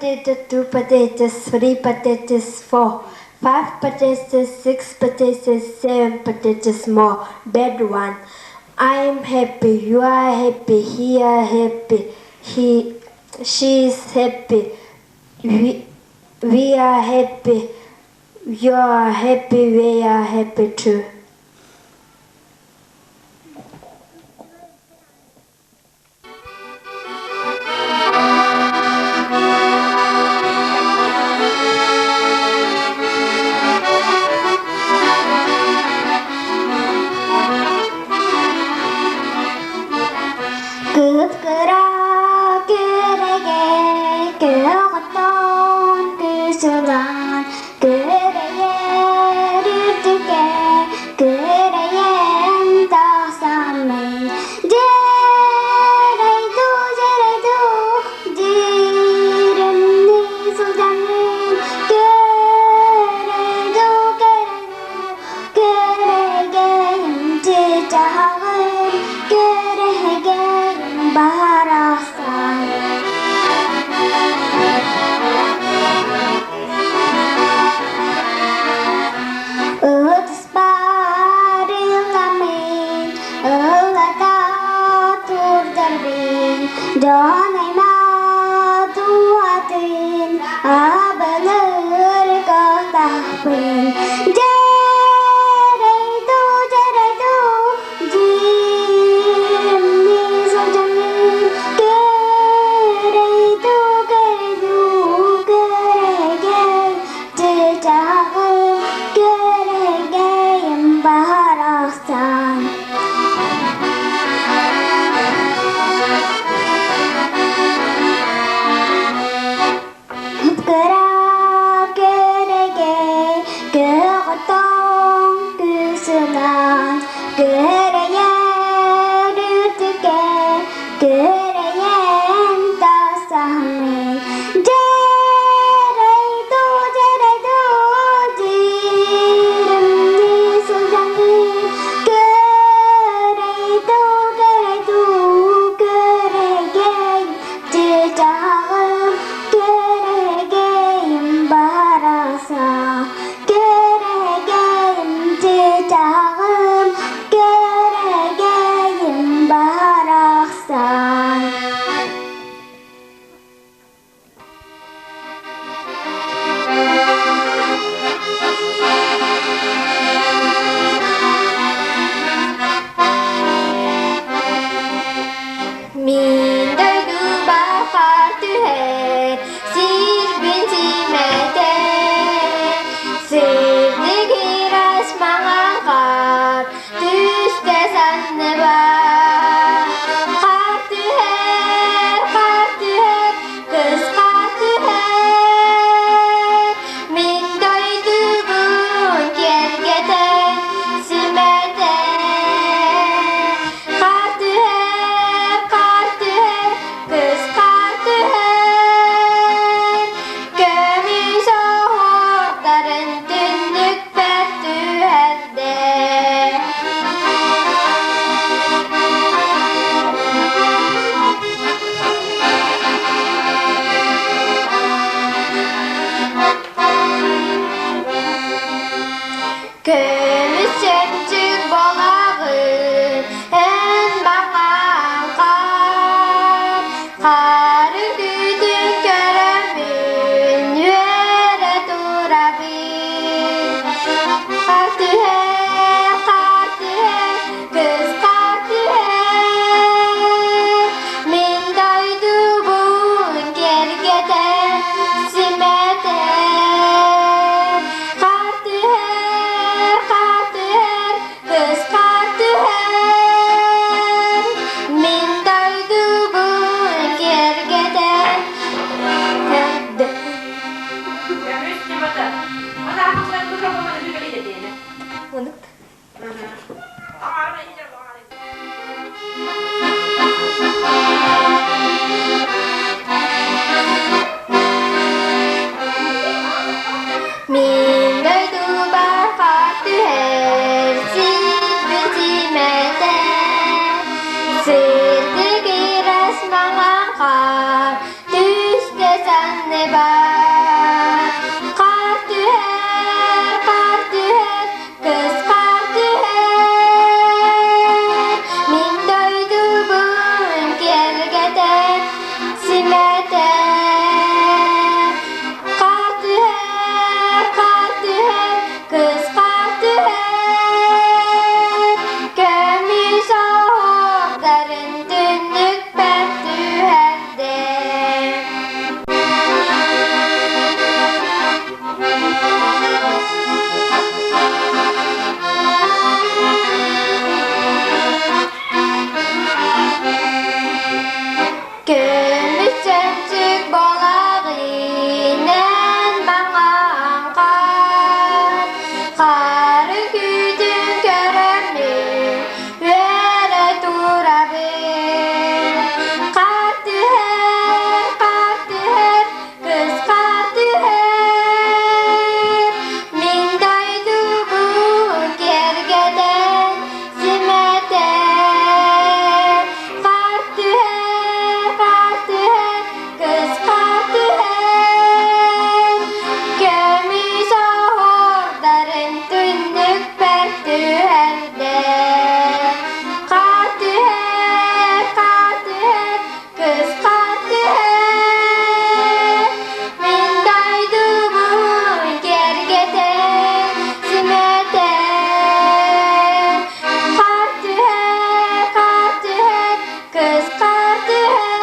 potato, two potatoes, three potatoes, four, five potatoes, six potatoes, seven potatoes more. Bed one. I am happy, you are happy, he are happy, he, she is happy, we are happy, you are happy, we are happy too. Кып-кыра күрэгэй күөх оттон күүс ылан күөрэйэр үрдүккэ күөрэйэн тахсаммын дьиэрэй дуу дьиэрэй дуу дьиримнии сылдьаммын күөрэй дуу күөрэй дуу күөрэгэйим чыычааҕым күөрэгэйим барахсан. Ытыспар ылламмын, ыллата турдарбын, дьон аймах дууһатын абылыыр кыахтаахпын. Дьэрэй дуу, дьэрэй дуу, дьиримнии сылдьаммын, кэрэй дуу, кэрэй дуу, кэрэгэй чыычааҕым, кэрэгэйим барахсан. Кыра кэрэгэй күөх оттон күүс ылан, күөрэйэр үрдүккэ күөрэйэн тахсаммын, дьэрэй дуу, дьэрэй дуу, дьиримнии сылдьаммын, күөрэй дуу, күөрэй дуу, күөрэгэй чыычааҕым, күөрэгэйим барахсан, күөрэгэйим чыычааҕым, күөрэгэйим барахсан. Мин дойдубар түһэр сирбин симэтэр, сырдык ыраас маҥан түстэ санныбар. Хаар түһэр, хаар түһэр, кыс хаар түһэр, мин дойдубун киэргэтэр, симэтэр. Хаар түһэр, хаар түһэр, кыс хаар түһэр, көмүс оһуордарын түннүкпэр түһэрдэ. Көмүс чөмчүк буолаҕын эн маҥан хаар, хаар үрдүн көрөммүн үөрэ турабын. Хаар түһэр, хаар түһэр, кыс хаар түһэр, мин дойдубун киэргэтэр, симэтэр. Хаар түһэр, хаар түһэр, кыс хаар түһэр, мин дойдубун киэргэтэр. Мин дойдубар хаар түһэр, сирбин симэтэр, сырдык ыраас маҥан хаар түстэ санныбар. Бар. Хаар түһэр, хаар түһэр, кыс хаар түһэр. Мин дойдубун киэргэтэр, симэтэр. Хаар түһэр, хаар түһэр, кыс хаар түһэр. Көмүс оһохтарын түннүкпэр түһэрдэ. Көмүс чөмчүк балаҕыынан маҥан хаар, хары күүтүн көрөммүн үөрэ турабын. Хаар түһэр, хаар түһэр, кыс хаар түһэр, мин дойдубун киэргэтэн симэтэр. Хаар түһэр, хаар түһэр, кыс хаар түһэр, көмүс оһуордарын түннүкпэр түһэрдэ. Хаар түһэр, хаар түһэр, кыс хаар түһэр, мин дойдубун киэргэтэн симэтэр. Хаар түһэр, хаар түһэр, кыс хаар түһэр,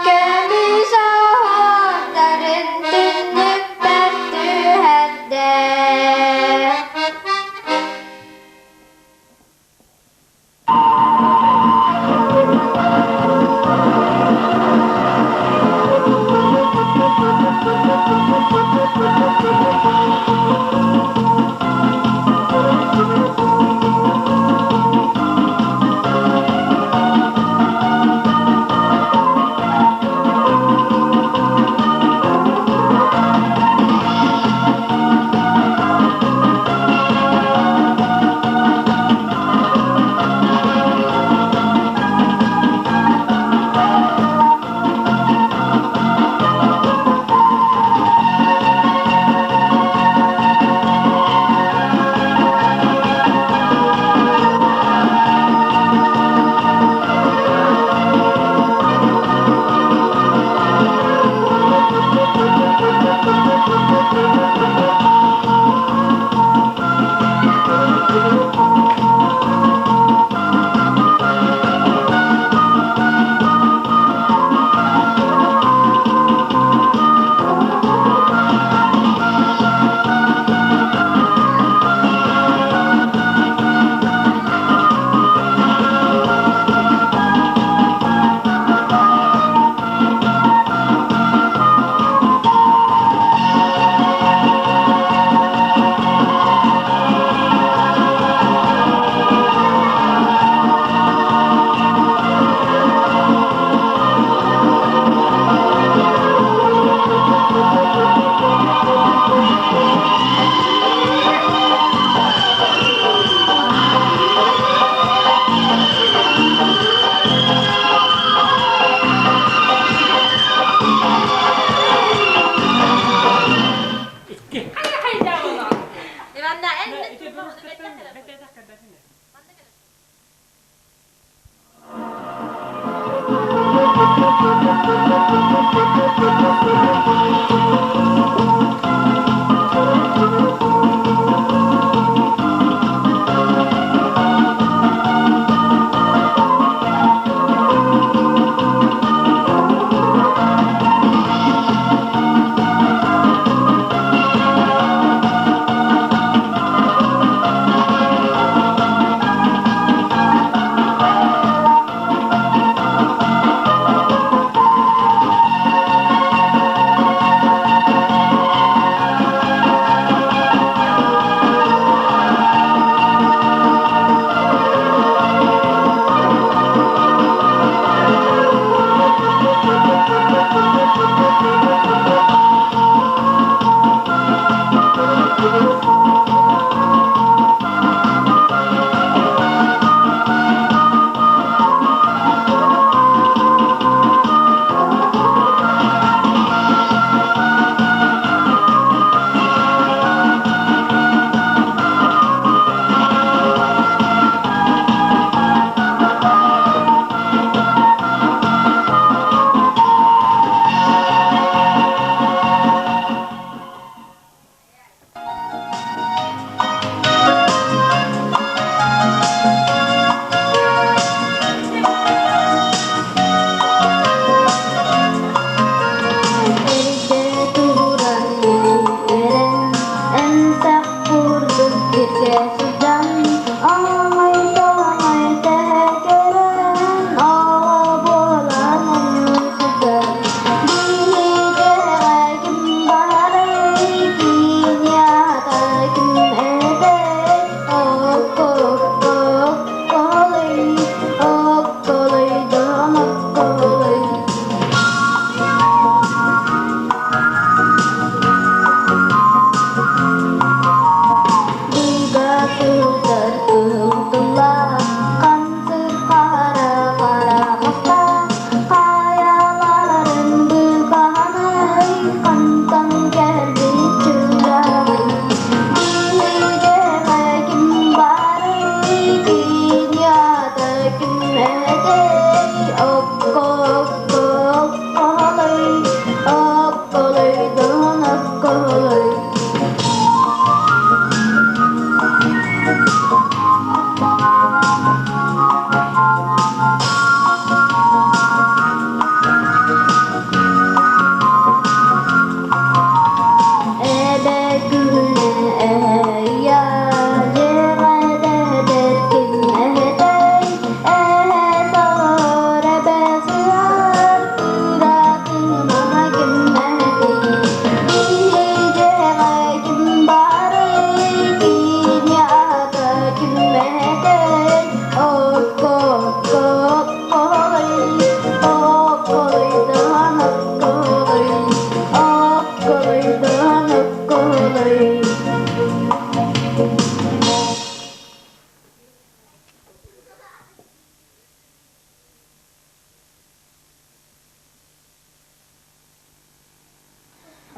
көмүс оһуордарын түннүкпэр түһэрдэ.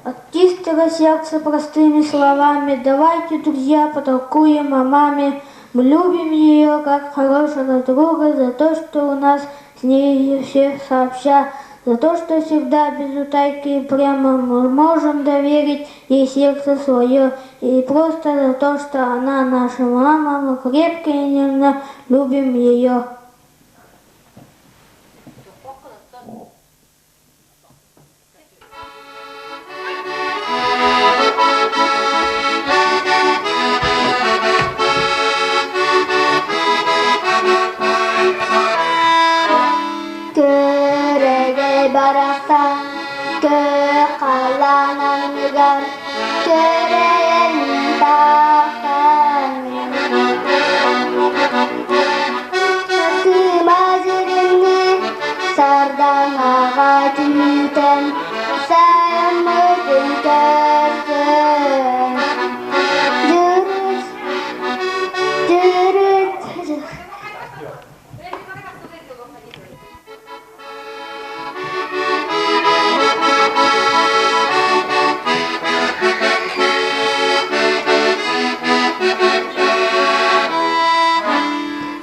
От чистого сердца простыми словами давайте, друзья, потолкуем о маме. Мы любим ее как хорошего друга за то, что у нас с ней все сообща, за то, что всегда без утайки и прямо мы можем доверить ей сердце свое, и просто за то, что она наша мама, мы крепко и нежно любим ее. Күөрэгэй барахсан күөх халлаан анныгар күөрэйэн тахсан Кыма дьиримниир сардаҥаҕа күүтэн сайыммытын көрсөн Дьүрүт дьүрүт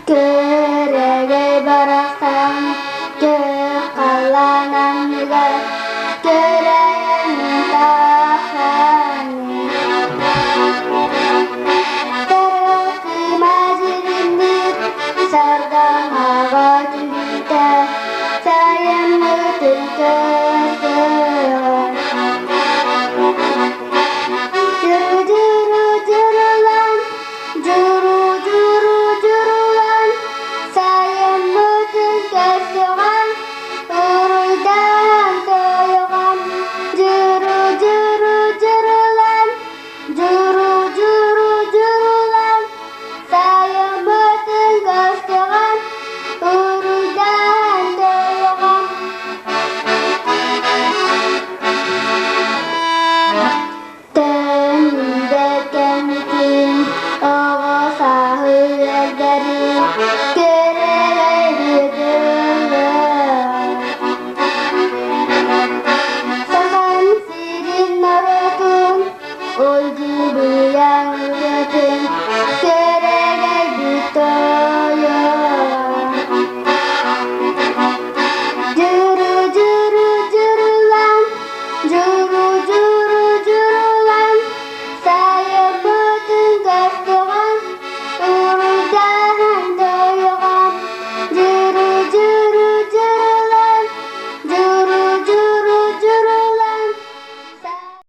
Күөрэгэй барахсан күөх халлаан анныгар күөрэйэн тахсан Кыма дьиримниир сардаҥаҕа түһүүтэ сайыммытын көрсөн Дьуру-дьуру-дьурулаан, дьуру-дьуру-дьурулаан, сайыммытын көрсөҕөн, уруйдаан тойоҕон. Дьуру-дьуру-дьурулаан, дьуру-дьуру-дьурулаан, сайыммытын көрсөҕөн, уруйдаан тойоҕон. Төннүбэт кэммитин оҕо сааһы эрдэрин